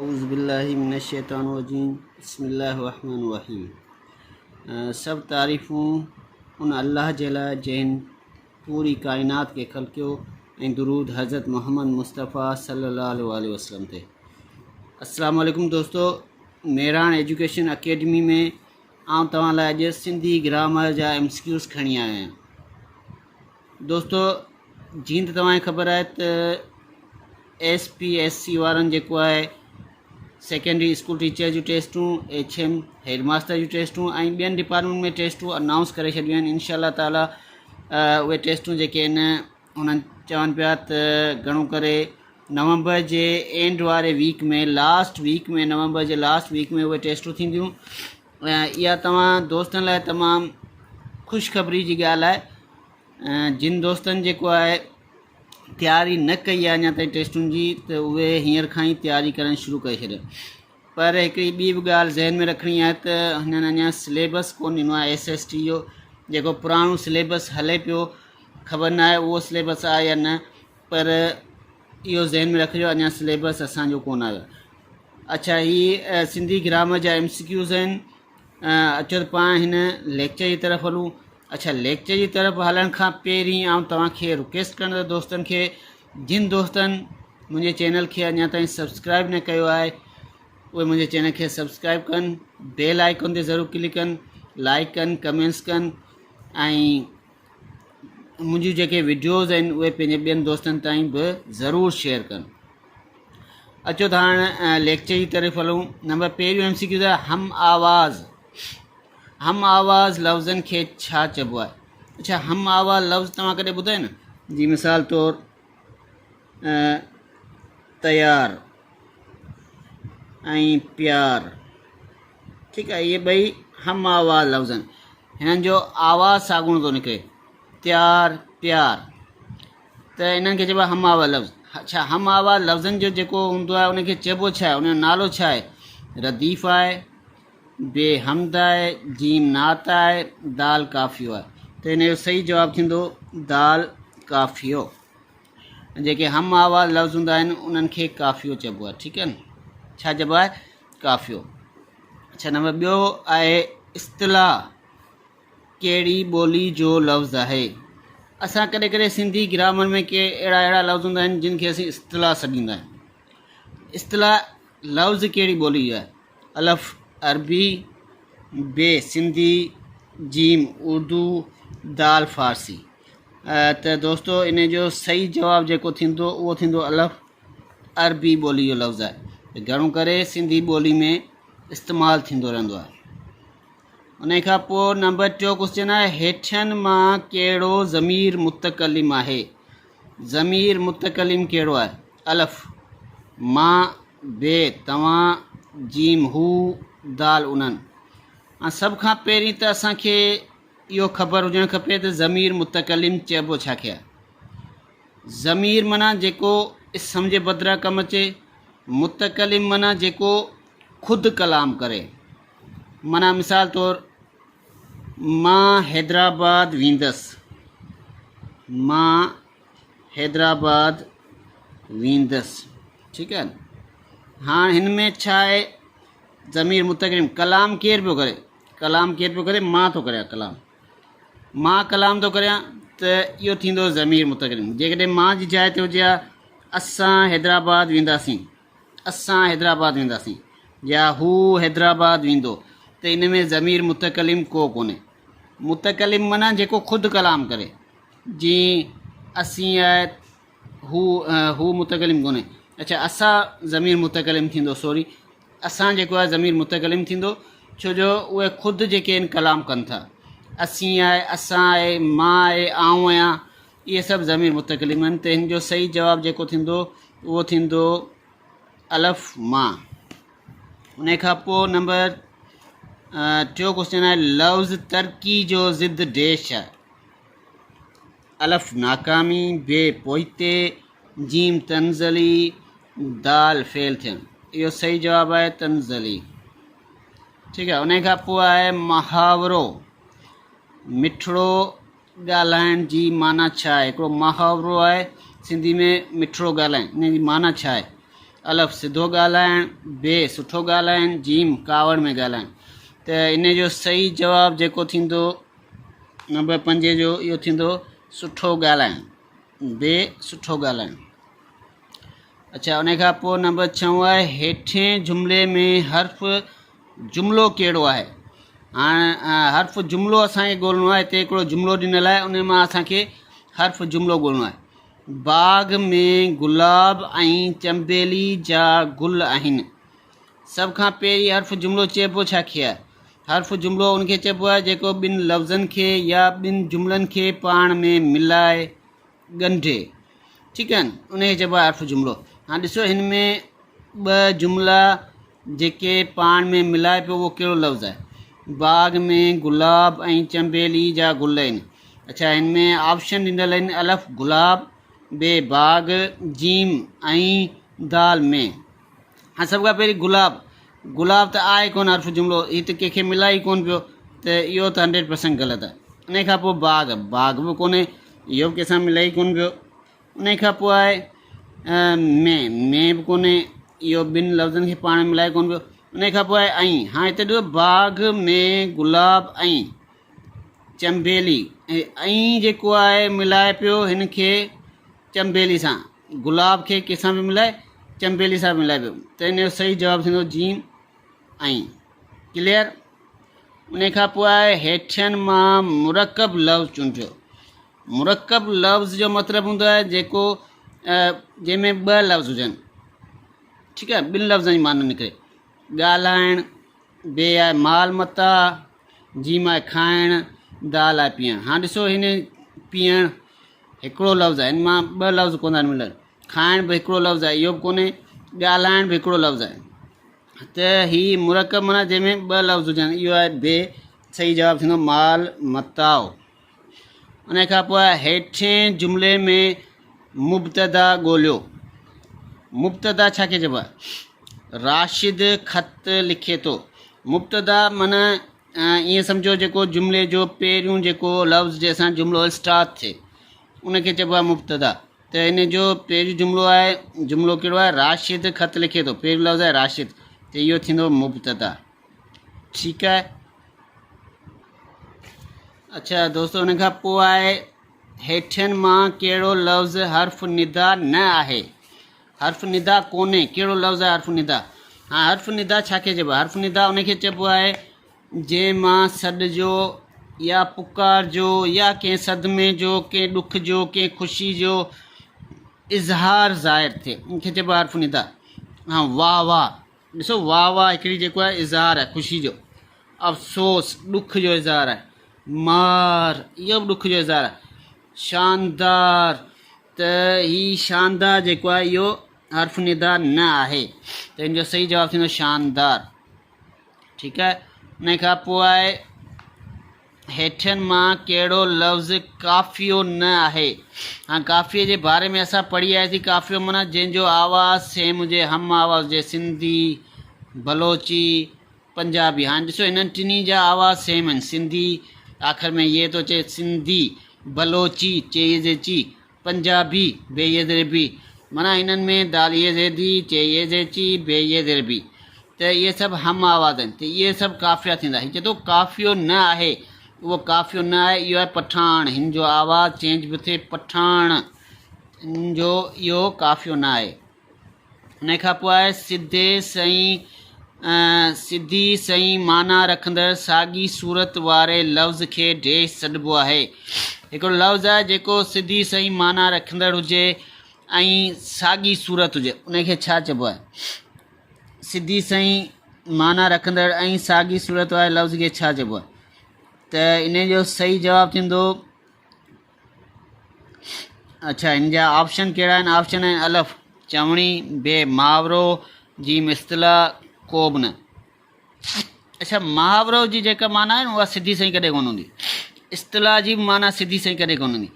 اعوذ بالله من الشيطان الرجيم بسم الله الرحمن الرحيم سڀ تعريفون ان الله جي لاء جنهن پوري ڪائنات کي خلقيو ۽ درود حضرت محمد مصطفيٰ صلي الله عليه وآله وسلم تي. السلام عليڪم دوستو، مهراڻ ايجوڪيشن اڪيڊمي ۾ آئون توهان لاء اڄ سنڌي گرامر جا ايم سي ڪيوز کڻي آيو آهيان. دوستو جيئن ته توهان کي خبر آهي ته ايس پي ايس سي وارن جيڪو آهي سيڪنڊري اسڪول ٽيچر جون ٽيسٽون، ايڇ ايم هيڊ ماستر جون ٽيسٽون ۽ ٻين ڊپارٽمينٽ ۾ ٽيسٽون انائونس ڪري ڇڏيون آهن. انشاء الله تعالي اهي ٽيسٽون جيڪي آهن انهن چون پيا ته گهڻو ڪري نومبر جي اينڊ واري ويڪ ۾ لاسٽ ويڪ ۾ نومبر جي لاسٽ ويڪ ۾ اهي ٽيسٽون ٿينديون. اها توهان دوستن لاء تمام خوشخبري جي ڳالهه آهي. جن دوستن جيڪو آهي تياري نه ڪئي آهي اڃا تائين ٽيسٽن جي ته اهي هينئر کان ئي تياري ڪرڻ شروع ڪري ڇڏين. پر هڪڙي ٻي به ڳالهه ذهن ۾ رکڻي آهي ته هنن اڃا سليبس ڪونه ڏنو آهي ايس ايس ٽي جو جيڪو پراڻو سليبس هلي پيو، خبر نه آهي اهو سليبس آهي يا نه، پر اهو ذهن ۾ رکجو اڃا سليبس اسانجو ڪونه آيو آهي. اڇا هي سنڌي گرامر جا ايم سي ڪيوز آهن. اچو ته پاڻ هن ليڪچر جي طرف هلون. اڇا ليڪچر جي طرف هلڻ کان پهرين آئون توهان کي رڪويسٽ ڪندس دوستن کي، جن دوستن منهنجي چينل کي اڃا تائين سبسڪرائب نه ڪيو آهي اهي منهنجي چينل کي سبسڪرائب ڪن، بيل آئيڪن تي ضرور ڪلڪ ڪن، لائڪ ڪن، ڪمينٽس ڪن ۽ منهنجون جيڪي وڊيوز آهن اهي پنهنجي ٻين دوستن تائين به ضرور شيئر ڪن. اچو ته هاڻ ليڪچر جي طرف هلون. نمبر پهريون ايم سي ڪيو آهي هم آواز. هم آواز لفظن کي ڇا چئبو آهي؟ اڇا هم آواز لفظ توهان ڪڏهن ٻڌو آهي نه؟ جي مثال طور تيار ۽ پيار، ٺيڪ آهي، اهي ٻئي هم آواز لفظ آهن، هنن جو آواز ساڳڻو ٿو نڪري، تيار پيار، ته انهن کي چئبو آهي هم آواز لفظ. اڇا هم آواز لفظن جو جيڪو هوندو آهي ان کي چئبو ڇا آهي، ان جو نالو ڇا آهي؟ رديف آهي، بي حمد آهي، جيم نعت آهي، دال قافيو آهي. ته ان جو صحيح جواب ٿيندو دال قافيو. جيڪي هم آواز لفظ هوندا آهن انهن کي قافيو چئبو آهي، ٺيڪ آهي نه؟ ڇا چئبو آهي؟ قافيو. اڇا نمبر ٻيو آهي اصطلاح ڪهڙي ٻولي جو لفظ آهي؟ اسان ڪڏهن ڪڏهن سنڌي گرامر ۾ ڪي اهڙا اهڙا لفظ هوندا آهن جن کي اسين اصطلاح سڏيندا آهيون. اصطلاح لفظ ڪهڙي ٻولي جو آهي؟ الف عربي، ب سنڌي، جيم اردو، دال فارسي. ته دوستو ان جو صحيح جواب جيڪو ٿيندو اهو ٿيندو الف عربي ٻولي جو لفظ آهي. گهڻو ڪري سنڌي ٻولي ۾ استعمال ٿيندو رهندو آهي. انهي کان پوء نمبر ٽيون ڪوسچن آهي هيٺين مان ڪهڙو ضمير متڪلم آهي؟ ضمير متڪلم ڪهڙو آهي؟ الف مان، ب توهان، جيم هو، دال انهن. ۽ سڀ کان پهرين ته اسان کي اهو خبر هجڻ کپي ته ضمير متڪلم چئبو ڇا کي آهي؟ ضمير معنيٰ جيڪو اسم جي بدران ڪم اچي، متڪلم معنيٰ جيڪو خود ڪلام ڪري. معنيٰ مثال طور مان حيدرآباد ويندس، مان حيدرآباد ويندس، ٺيڪ آهي. هاڻ هن ۾ ڇا آهي؟ ضمير متڪلم ڪلام ڪير پيو ڪري؟ ڪلام ڪير پيو ڪري؟ مان ٿو ڪريان ڪلام، مان ڪلام ٿو ڪريان ته اهو ٿيندو ضمير متڪلم. جيڪڏهن مان جي جاء تي هجي ها اسان حيدرآباد وينداسين، اسان حيدرآباد وينداسين يا هو حيدرآباد ويندو ته ان ۾ ضمير متڪلم ڪو ڪونهي. متڪلم معنيٰ جيڪو خود ڪلام ڪري، جيئن اسين آهي هو، هو متڪلم ڪونهي. اڇا اسان ضمير متڪلم ٿيندو، سوري اسان جيڪو آهي ضمير متڪلم ٿيندو ڇو جو اهي خود جيڪي آهن ڪلام ڪن ٿا. اسين آهي، اسان آهي، مان آهي، آئون آهيان، اهي سڀ ضمير متڪلم آهن ته هن جو صحيح جواب جيڪو ٿيندو اهو ٿيندو الف مان. ان کان پوء نمبر ٽيون ڪوشچن آهي لفظ ترقي جو ضد ڊيش آهي. الف ناڪامي، بي پوئتي، جيم تنزلي، دال فعل ٿيڻ. اهو صحيح جواب آهي تنزلي. ٺيڪ آهي. ان کان پوء آهي محاورو. مٺڙو ڳالهائڻ جي معنيٰ ڇا آهي؟ هڪڙو محاورو آهي سنڌي ۾ مٺڙو ڳالهائڻ، ان جي معنيٰ ڇا آهي؟ الف سڌو ڳالهائڻ، بي سٺو ڳالهائڻ، جيم ڪاوڙ ۾ ڳالهائڻ. ته ان جو صحيح جواب جيڪو ٿيندو نمبر پنجين جو اهو ٿيندو سٺو ڳالهائڻ، بي سٺو ڳالهائڻ. اڇا ان کان پوء نمبر ڇهون آهي هيٺين جملي ۾ حرف جملو ڪهڙو آهي؟ هاڻ حرف جملو اسان کي ڳولڻو آهي. هتي هڪڙو جملو ڏنل آهي ان مان اسان کي حرف جملو ڳولڻو آهي. باغ ۾ گلاب ۽ چنبيلي جا گل آهن. سڀ کان پهرين حرف جملو چئبو ڇا کي آهي؟ حرف جملو ان کي چئبو آهي جيڪو ٻن لفظن کي يا ٻن جملن کي پاڻ ۾ ملائي ڳنڍي. ٺيڪ آهي ان کي چئبو آهي حرف جملو. هاڻ ڏسو هن ۾ ٻه جملا جيڪي پاڻ ۾ ملائي پيو اهو ڪهڙو لفظ آهي؟ باغ ۾ گلاب ۽ چنبيلي جا گل آهن. اڇا هن ۾ آپشن ڏنل آهن الف گلاب، بي باغ، جيم ۽ دال ۾. هاڻ سڀ کان پهرين گلاب، گلاب ته آهي ڪونه حرف جملو، هي ته ڪنهن کي ملائي ئي ڪونه پيو ته اهو ته هنڊريڊ پرسنٽ غلط آهي. ان کان پوء باغ، باغ به ڪونهي، اهو به ڪنهن سان ملائي ڪونه پيو. ان کان پوء آهي ۾ ۾ به ڪونهي، اهو ٻن لفظن کي پاڻ ۾ ملائي ڪونه پيو. ان کان پوء آهي ۽ هاڻ هتي ڏسو باغ ۾ گلاب ۽ چنبيلي ۽ جيڪو آهي ملائي پيو هن کي چنبيلي سان، گلاب کي ڪنهن سان به ملائي چنبيلي سان به ملائي پيو ته ان جو صحيح جواب ٿيندو جيم ۽ ڪليئر. ان کان پوء آهي هيٺين مان مرڪب لفظ چونڊيو. مرڪب لفظ جو مطلب هوندو آهي جيڪو جنهن ۾ ٻه لفظ هجن، ٺيڪ آهي، ٻن لفظن جي معنيٰ نڪري. ڳالهائڻ، بي آهي مال متاع، جيم آهي کائڻ، دال آهي پيئڻ. هاڻ ڏسو هن پيئڻ هڪڙو لفظ آهي، هن مان ٻه لفظ ڪونه ٿا ملن. کائڻ به هڪڙو لفظ آهي، اهو به ڪونهي. ڳالهائڻ به هڪڙو لفظ آهي. ته هي مرڪب معنيٰ جنهن ۾ ٻه لفظ هجن، اهو آهي بي. صحيح جواب ٿيندو مال متاع. ان کان پوء هيٺين جملي ۾ مبتدا ڳوليو. مبتدا ڇا کي چئبو آهي؟ راشد خط لکي ٿو. مبتدا معنيٰ ائين سمجهو جيڪو جملي جو پهريون جيڪو لفظ جنهن سان جملو اسٽارٽ ٿئي ان کي چئبو آهي مبتدا. ته ان جو پهريون جملو آهي، جملو ڪهڙو آهي؟ راشد خط لکي ٿو. پهريون لفظ آهي راشد، ته اهو ٿيندو مبتدا. ٺيڪ آهي. اڇا دوستو ان کان پوء آهي هيٺين مان ڪهڙو لفظ حرف ندا نه آهي؟ حرف ندا ڪونهي، ڪهڙو لفظ آهي حرف ندا؟ ها حرف ندا ڇا کي چئبو آهي؟ حرف ندا ان کي چئبو آهي جنهن مان سڏ جو يا پڪار جو يا ڪنهن صدمي جو، ڪنهن ڏک جو، ڪنهن خوشي جو اظهار ظاهر ٿئي، ان کي چئبو آهي حرف ندا. ها واهه واهه، ڏسو واهه واهه هڪڙي جيڪو آهي اظهار آهي خوشي جو، افسوس ڏک جو اظهار آهي، مار اهو به ڏک جو اظهار آهي، شاندار ته هي شاندار جيڪو آهي اهو حرف ندا نه آهي ته ان جو صحيح جواب ٿيندو شاندار. ٺيڪ آهي. ان کان پوء آهي هيٺين مان ڪهڙو لفظ قافيو نه آهي؟ هاڻ قافيي جي باري ۾ اسان پڙهي آياسين. قافيو معنيٰ جنهن جو آواز سيم هجي، هم آواز هجي، سنڌي، بلوچي، پنجابي. هاڻ ڏسو هنن ٽنهي جا آواز سيم آهن. سنڌي آخر ۾ ي ٿو اچي، سنڌي، بلوچي چي ي زي چي، پنجابي، بي ي زير بي، معنيٰ هنن ۾ دال ي زير the, چي ي زير چي، بي ي زير بي، ته اهي سڀ هم آواز آهن، ته اهي سڀ قافيا ٿيندا. هي چئي ٿو قافيو نه آهي، اهو قافيو نه آهي، اهو آهي پٺاڻ، هن جو آواز چينج به ٿئي، پٺاڻ، هن جو اهو قافيو نه آهي. ان کان پوء آهي سڌي سئين، سڌي سئين معنيٰ رکندڙ ساڳي صورت واري لفظ کي ڊيش سڏبو آهي. هڪڙو لفظ آهي جيڪو سڌي سئين معنيٰ رکندڙ هجي ۽ ساڳي صورت هجي، ان کي ڇا چئبو آهي؟ سڌي سئين معنيٰ رکندڙ ۽ ساڳي صورت واري لفظ کي ڇا چئبو آهي؟ ته ان جو صحيح جواب ٿيندو، اڇا ان جا آپشن ڪهڙا آهن؟ آپشن آهن الف چوڻي، بي محاورو، جيم اصطلاح، ڪو به نه. اڇا محاورو جي جيڪا معنيٰ آهي اها سڌي سائين ڪڏهن ڪونه هوندي، اصطلاح جي به معنيٰ سڌي سائين ڪڏهن ڪونه هوندي.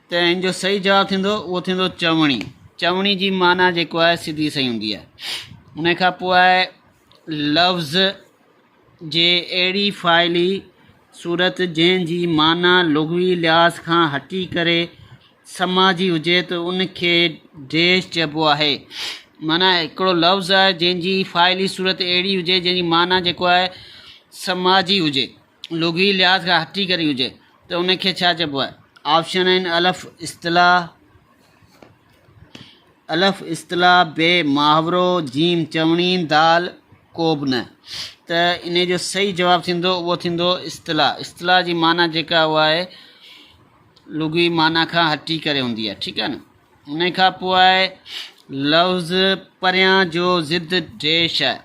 ته ان جو صحيح جواب ٿيندو اهو ٿيندو چوڻي. چوڻي جي معنيٰ جيڪو آهي سڌي سائين هوندي آهي. ان کان پوء آهي لفظ جي اهڙي فاعلي صورت جنهن جي معنيٰ لغوي لحاظ کان هٽي ڪري سماجي هجي ته ان کي ڊيش چئبو آهي. معنيٰ هڪڙو لفظ آهي جنهن جي فاعلي صورت اهڙي هجي جنهن جي معنيٰ جيڪو آهي سماجي هجي لغوي لحاظ کان هٽي ڪري هجي ته ان کي ڇا چئبو آهي؟ آپشن آهن الف اصطلاح، الف اصطلاح، ب محاورو، جيم چوڻي، دال ڪو به نه. ته ان جو صحيح جواب ٿيندو اهو ٿيندو اصطلاح. اصطلاح جي معنيٰ جيڪا اها آهي لغوي معنيٰ کان هٽي ڪري هوندي آهي ٺيڪ آهي نه. ان کان پوء آهي لفظ پريان جو ضد ڊيش آهي.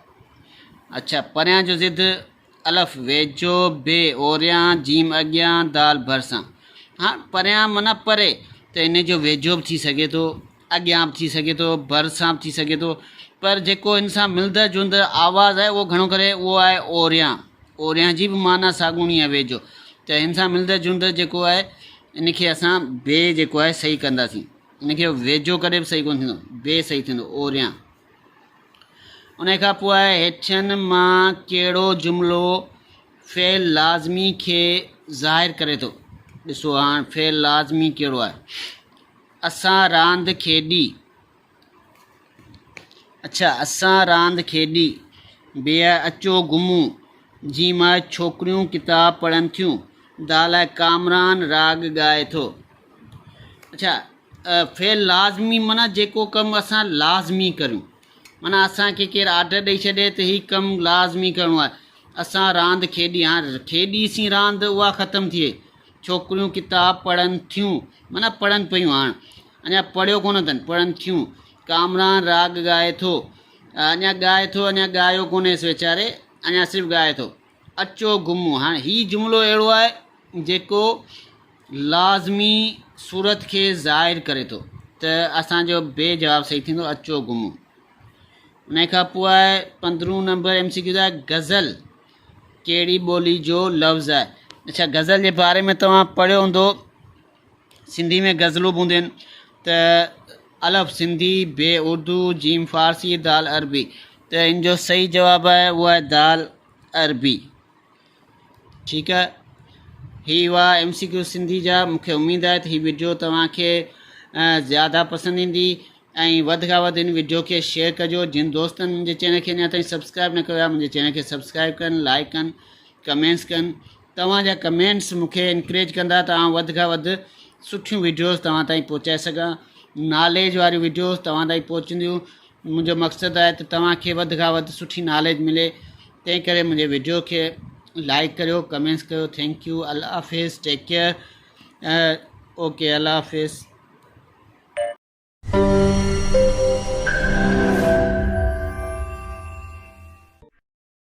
اڇا پريان جو ضد الف ويجهو، ب اوريان، جيم اڳيان، دال ڀرسان. هاڻ پريان معنيٰ پري ته ان جو ويجهو به ٿي سگهي ٿو، اڳيان به ٿي سگهي ٿو، ڀرسان به ٿي سگهي ٿو، پر جيڪو ان سان ملندڙ جلندڙ آواز آهي اهو گهڻو ڪري اهو آهي اوريان. اوريان جي به معنيٰ ساڳوڻي آهي ويجهو. ته هن سان ملندڙ جلندڙ جيڪو آهي ان کي اسان ب جيڪو آهي صحيح ڪنداسين. ان کي ويجهو ڪڏهن به صحيح ڪونه ٿيندو، ب صحيح ٿيندو اوريان. انهيء کان پوء هيٺين مان ڪهڙو جملو فعل لازمي کي ظاهر ڪري ٿو؟ ڏسو هاڻ فعل لازمي ڪهڙو آهي؟ اسان راند کيڏي. اڇا اسان راند کيڏي. بي آهي اچو گهمون. جيم آهي ڇوڪريون ڪتاب پڙهن ٿيون. دال آهي ڪامران راڳ ڳائي ٿو. اڇا فعل لازمي معنيٰ جيڪو ڪم اسان لازمي ڪريون معنيٰ اسان کي ڪير آرڊر ڏئي ڇڏي ته هي ڪم لازمي ڪرڻو آهي اسان راند کيڏي هاڻ کيڏيسين راند اها ختم ٿي وئي ڇوڪريون ڪتاب پڙهن ٿيون معنيٰ پڙهن پيون هاڻ اڃا پڙهيو ڪونه اٿن پڙهن ٿيون ڪامران راڳ ڳائي ٿو اڃا ڳائي ٿو اڃا ڳايو ڪونهيس ويچاري اڃا صرف ڳائي ٿو اچو گهمون هاڻ هي جملو اهڙو آهي جيڪو لازمي صورت کي ظاهر ڪري ٿو ته اسان جو بي جواب صحيح ٿيندو اچو گهمون. ان کان پوء آهي پندرهون نمبر ايم سي ڪيو آهي غزل ڪهڙي ٻولي جو لفظ آهي. اڇا غزل جي باري ۾ توهان پڙهيو هوندو سنڌي ۾ غزلون به هونديون آهن ته الف سنڌي بي اردو جيم فارسي دال عربي ته ان جو صحيح جواب آهي اهو آهي دال عربي. ٺيڪ آ هي هئا ايم سي ڪيو سنڌي جا مونکي اميد آهي ته هي وڊيو توهان کي زياده پسند ايندي ۽ وڌ کان وڌ هن وڊيو کي شيئر ڪجو جن دوستن منهنجي چينل کي اڃا تائين سبسڪرائب نه ڪيو آهي منهنجي چينل کي سبسڪرائب ڪن لائڪ ڪن ڪمينٽس ڪن توهان جا ڪمينٽس مونکي انڪريج ڪندا ته آئون وڌ کان وڌ سٺيون وڊيوز توهان تائين پهچائي سگهان ناليج واريون وڊيوز توهان تائين پهچنديون منهنجو مقصد آهي ته توهان کي وڌ کان وڌ سٺي ناليج ملي تنهن ڪري منهنجي وڊيو کي لائڪ ڪريو ڪمينٽس ڪريو thank you Allah Hafiz take care okay Allah Hafiz.